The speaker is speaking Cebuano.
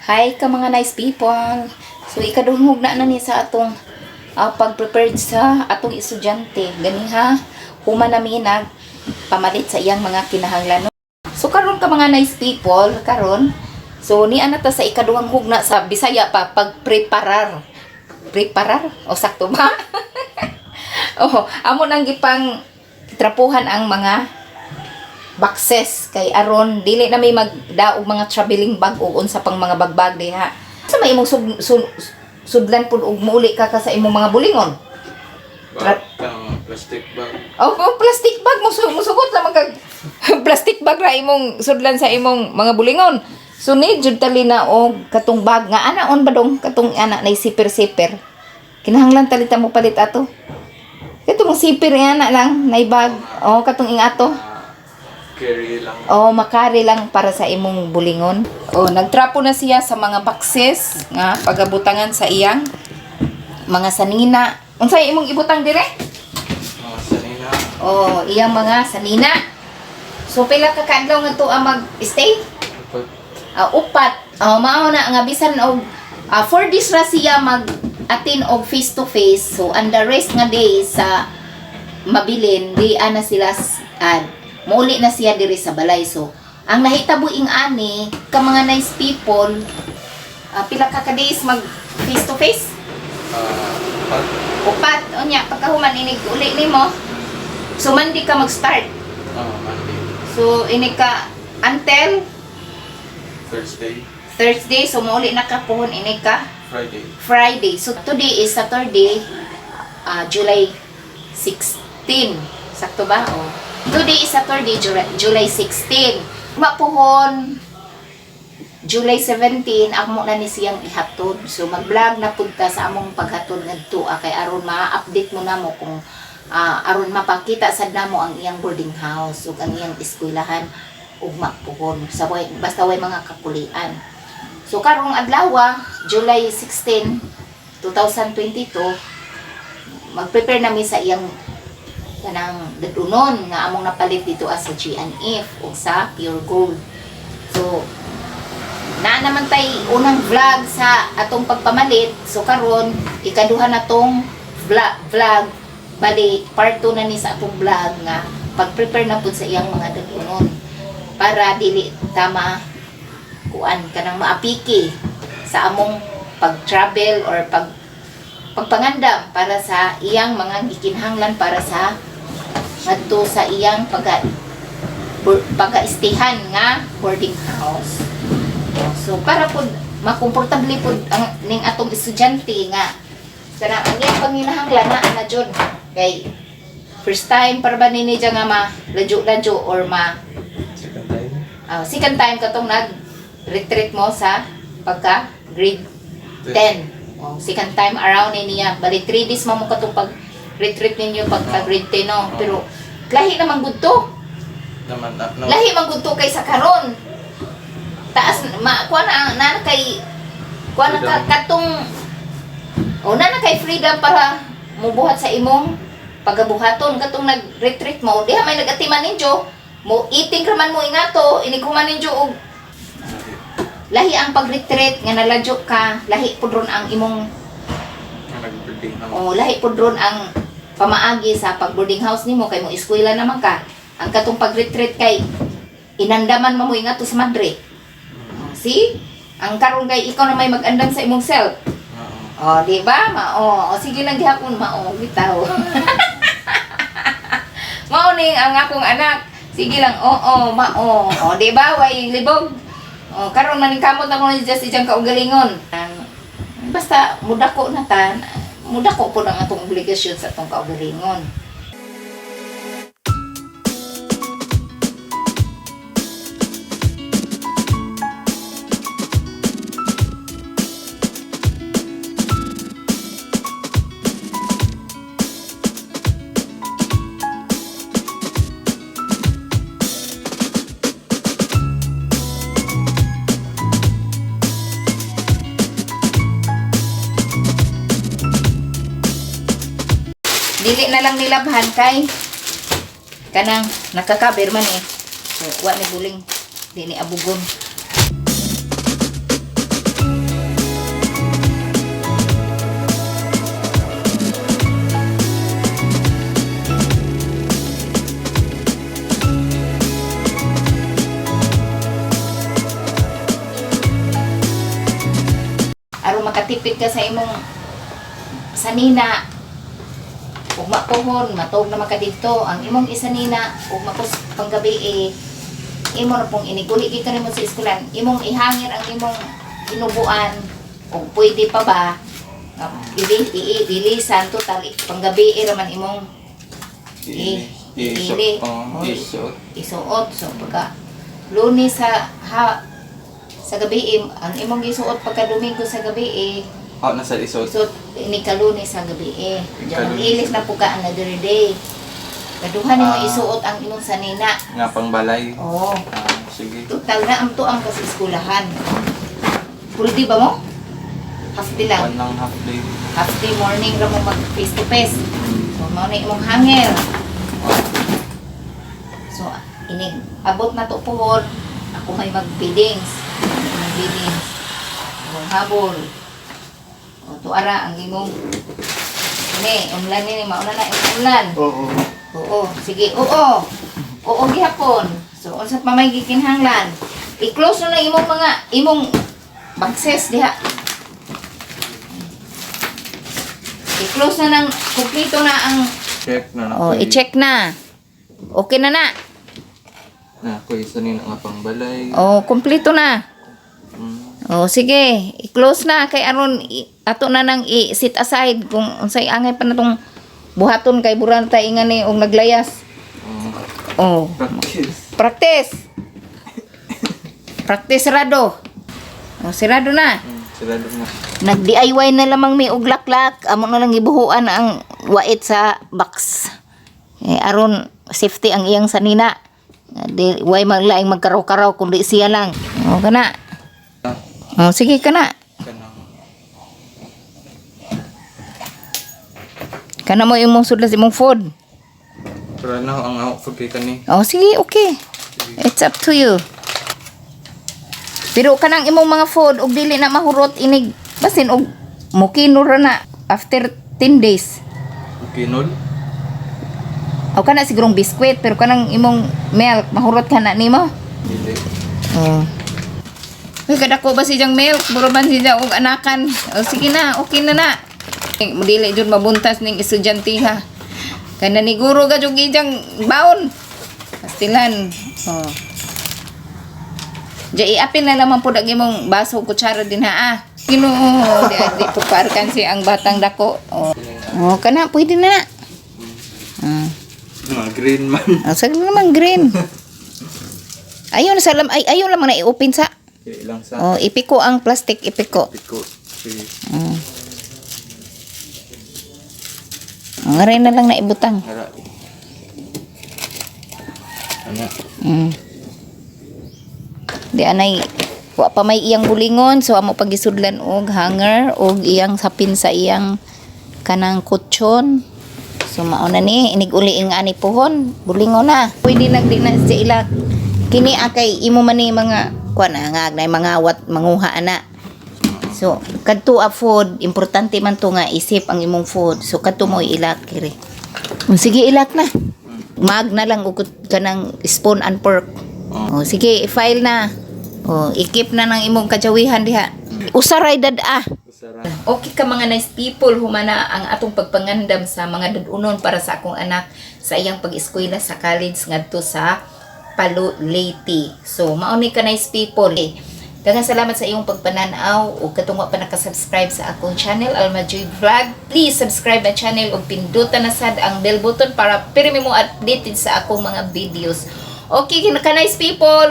Hi ka mga nice people. So ikaduhong na na ni sa atong pag-prepared sa atong estudyante. Gani ha, human na mi nag pamalit sa iyang mga kinahanglan. So karon ka mga nice people, karon so niya na ta sa ikaduhang hugna sa Bisaya pa pagpreparar. Preparar? O sakto ba? Oh, amo nang gipang trapuhan ang mga boxes kay aron dili na may magdaog mga traveling bag o unsa pang mga bagbag diha. Sa may imong sudlan pud og muuli ka sa imong mga bulingon. Bag, kang plastic bag. Oh, oh, plastic bag mo musugot lang kag plastic bag ra imong sudlan sa imong mga bulingon. So ni jud tali na og katong bag nga ana on ba dong katong ana nay zipper-zipper. Kinahanglan talita mo palit ato. Katong zipper nga ana lang nay bag. Oh, katong ing ato. Carry lang. Oh, makari lang para sa imong bulingon. Oh, nagtrapo na siya sa mga boxes nga pagabutangan sa iyang mga sanina. Unsay imong ibutang dire? Mga sanina. Oh, iyang mga sanina. So pila ka kaadlaw nga tuwa mag-stay? Upat. Upat. Oh, mao na nga bisan og 4 days ra siya mag attend og face to face. So and the rest nga days sa mabilin di ana sila muuli na siya diri sa balay. So ang nahitabo ing ani ka mga nice people, pila ka ka days mag face to face? Upat. Upat. Unya pagkahuman inig uli nimo. So Monday ka mag-start. Monday. So inig ka until Thursday. Thursday, so muuli na ka pohon inig ka Friday. Friday. So today is Saturday, July 16. Sakto ba? Oh. Today is Saturday, July 16. Mapuhon July 17, amo na ni siyang ihatod. So mag-vlog na pud ta sa among paghatod ngadto kay aron ma-update mo namo kung aron mapakita sad namo ang iyang boarding house ug ang iyang eskwelahan ug mapuhon sa way, basta way mga kapulian. So karong adlaw, July 16, 2022, mag-prepare nami sa iyang kanang dadunon nga among napalit dito as sa GNF o sa Pure Gold. So naa naman tay unang vlog sa atong pagpamalit. So karon ikaduha na tong vlog, bali part 2 na ni sa atong vlog nga pag-prepare na pud sa iyang mga dadunon para dili tama kuan kanang maapiki sa among pag-travel or pagpangandam para sa iyang mga gikinahanglan para sa ngadto sa iyang pagka-stayhan nga boarding house. So para pud makomportable pud ang ning atong estudyante nga kanang ang iyang panginahanglan na na jud kay first time para ba nini nga ma ladyo-ladyo or ma Second time. Second time katong nag retreat mo sa pagka grade 10. Oh, second time around ni niya. Bali 3 days man mo katong pag retreat ninyo pagka grade 10, no. Pero lahi naman gud to. Naman na. No. Lahi man gud to kaysa karon. Taas ma kuha na na kay kuha na ka, Freedom. katong o na na kay freedom para mubuhat sa imong pagabuhaton. Katong nag-retreat mo diha may nagatiman ninyo mo eating raman mo ingato inig human ninyo og lahi ang pag-retreat nga naladyo ka, lahi pud ron ang imong Nga nag-boarding house. O lahi pud ron ang pamaagi sa pag boarding house nimo kay mo eskwela naman ka. Ang katong pag-retreat kay inandaman mo ingato sa madre. See? Ang karon kay ikaw na may mag-andam sa imong self. Oo. Oh, di ba? Mao. O sige lang gihapon mao bitaw. Mao ning ang akong anak. Sige lang, oo, mao. O, di ba? Way libog. O, karon maning kamot ako ni Jess ijang kaugalingon. Ang basta mudako na ta, mudako po ang atong obligasyon sa atong kaugalingon. Dili na lang nilabhan kay kanang nakakabir man eh. So, wa ni buling. Di ni abugon. Makatipid ka sa imong sanina. Ugma pohon, matuog na maka didto. Ang imong isanina, ugma ko panggabi eh, imo na pong iniguli ka nimo sa eskwelahan, imong ihangir ang imong inubuan, ug pwede pa ba, nga ilisan, total, panggabi eh raman imong Ili. ili. Oh, Oh, isuot. Isuot. So, pagka Lunes sa ha, sa gabi, eh, ang imong gisuot pagka Domingo sa gabi eh, Oh, nasa isuot. suot ni kalunes sa gabi eh. Diyan Kalunes. mag-ilis na po ka another day. Kaduha nimo isuot ang imong sanina. Nga pang balay. Oo. Ah, sige. Total na ang tuang kasi eskwelahan. Full day ba mo? Half day lang. One lang half day. Half day, morning ra mo mag face to face. So mao na imong hanger. So inig abot na to pohon, ako may mag-biddings. Imong biddings. Imong habol. O tuara ang imong ini, umlan ni, mauna na imong umlan. Oo. Oo, sige, oo. Oo gihapon. So unsa pa may gikinahanglan? I-close na lang imong mga imong boxes diha. I-close na ng kumpleto na ang Check na na. Oh, i-check na. Okay na na. Na ako isa nina nga pang balay. Oh, kumpleto na. Oh, sige, i-close na kay aron ato na nang i-sit aside kung unsay angay pa natong buhaton kay buran ta ingan ni og naglayas. Oh, Practice. Practice. Practice sarado. Oh, sarado na. Sarado na. Nag-DIY na lamang mi og laklak, amo na lang gibuhuan ang wait sa box. Eh, aron safety ang iyang sanina. Di way maglaing magkaraw-karaw kundi siya lang. O kana. O sige kana. Kanang Kana mo imong sudlas imong food. Pero na ang outfit kay kani. O sige, okay. It's up to you. Pero kanang imong mga food og dili na mahurot inig basin og mukino ra na after 10 days. Okay, nol. O kana sigurong biskwit pero kanang imong milk mahurot ka na nimo. Dili. Oh. Uy, kadako ba siyang milk? Buro man siya og anakan. O, sige na, okay na na. Eh, dili jud mabuntas ning estudyante ha. Kay naniguro ka jud ijang baon. Pastilan. Oh. Diya iapin na naman po ang imong baso kutsara din ha ah. Ginoo, di di po paarkan si ang batang dako. Oh. Oh, kana pwede na. Mga green man. Ang sa naman green. Ayun sa lam ay ayun lamang na i-open sa. Dili lang sa Oh, ipiko ang plastic, ipiko. piko. Sige. Ang aray na lang na ibutang. Ngara. Ana. Di anay wa pa may iyang bulingon so amo pagisudlan og hanger og iyang sapin sa iyang kanang kutson. So mao na ni inig uli ing ani pohon, bulingon na. Pwede nang di na sa ila kini akay imo man ni mga kuan na nga nay mga wat manguha ana. So kadto a food importante man to nga isip ang imong food. So kadto mo ilak kiri. Sige, ilak na. Mag na lang og kanang spoon and fork. Oh, sige, i-file na. Oh, i-keep na ng imong kajawihan diha. Usaray dad-a. Usara. Okay ka mga nice people, humana ang atong pagpangandam sa mga dadunon para sa akong anak sa iyang pag-eskwela sa college ngadto sa Palo, Leyte. So, mao ni ka nice people. Eh, daghang salamat sa iyong pagpananaw ug katong wa pa naka-subscribe sa akong channel Alma Joy Vlog. Please subscribe my channel ug pindutan na sad ang bell button para pirmi mo updated sa akong mga videos. Okay ka nice people.